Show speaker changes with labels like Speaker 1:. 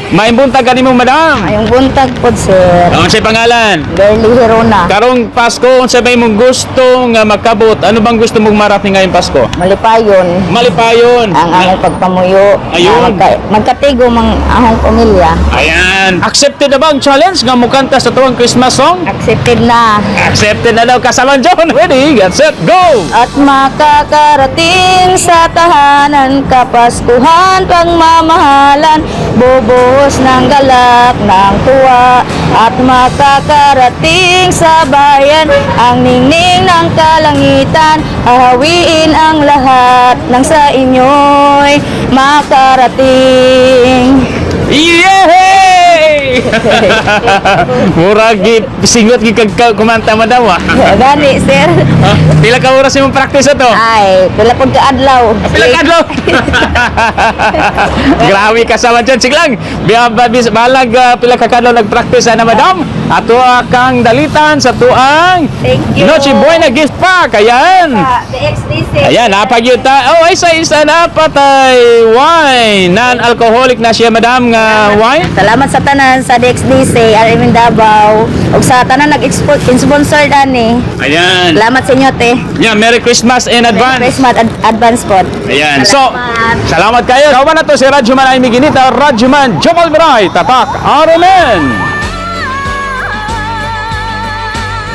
Speaker 1: Maayong buntag kanimo, madam.
Speaker 2: Maayong buntag po, sir.
Speaker 1: Ang unsay pangalan?
Speaker 2: Girly Hirona.
Speaker 1: Karong Pasko, unsa ba imong gusto nga makabot? Ano bang gusto mong marating ngayong Pasko?
Speaker 2: Malipayon
Speaker 1: Malipayon.
Speaker 2: ang among pagpamuyo.
Speaker 1: Ayun.
Speaker 2: Na magkatigo mang ahong pamilya.
Speaker 1: Ayan. Accepted na ba ang challenge nga mukanta sa tuwang Christmas song?
Speaker 2: Accepted na.
Speaker 1: Accepted na daw, kasalan John. Ready, get set, go!
Speaker 2: At makakarating sa tahanan, kapaskuhan, pagmamahalan, bubuhos ng galak, ng tuwa. At makakarating sa bayan, ang ningning ng kalangitan, hahawiin ang lahat ng sa inyo'y makarating.
Speaker 1: Yay! Murag singot gi kag kumanta, madam, ah.
Speaker 2: Gani, sir.
Speaker 1: Ha? Pila ka oras imong practice ato?
Speaker 2: Ay, pila pud ka adlaw.
Speaker 1: Pila ka adlaw? Grabe ka sa dyan. Sige lang. Biya ba bis balag pila ka kadlaw nagpractice ana, madam. Ato kang dalitan sa tuang
Speaker 2: Thank you.
Speaker 1: Noche Buena gift pack. Ayan.
Speaker 2: DXDC.
Speaker 1: Ayan, napagyuta. Oh, ay sa isa na patay wine. Non-alcoholic na siya, madam, nga wine.
Speaker 2: Salamat sa tanan sa DXDC, RM Davao, ug sa tanan nag-export sponsor ani.
Speaker 1: Ayan.
Speaker 2: Salamat sa inyo, te.
Speaker 1: Yeah, Merry Christmas in
Speaker 2: Merry
Speaker 1: advance.
Speaker 2: Christmas advance po.
Speaker 1: Ayan. So,
Speaker 2: Salamat.
Speaker 1: Salamat kayo. Kawan na to si Radyoman Amy Ginita, Radyoman Jomal Miray, Tatak RMN.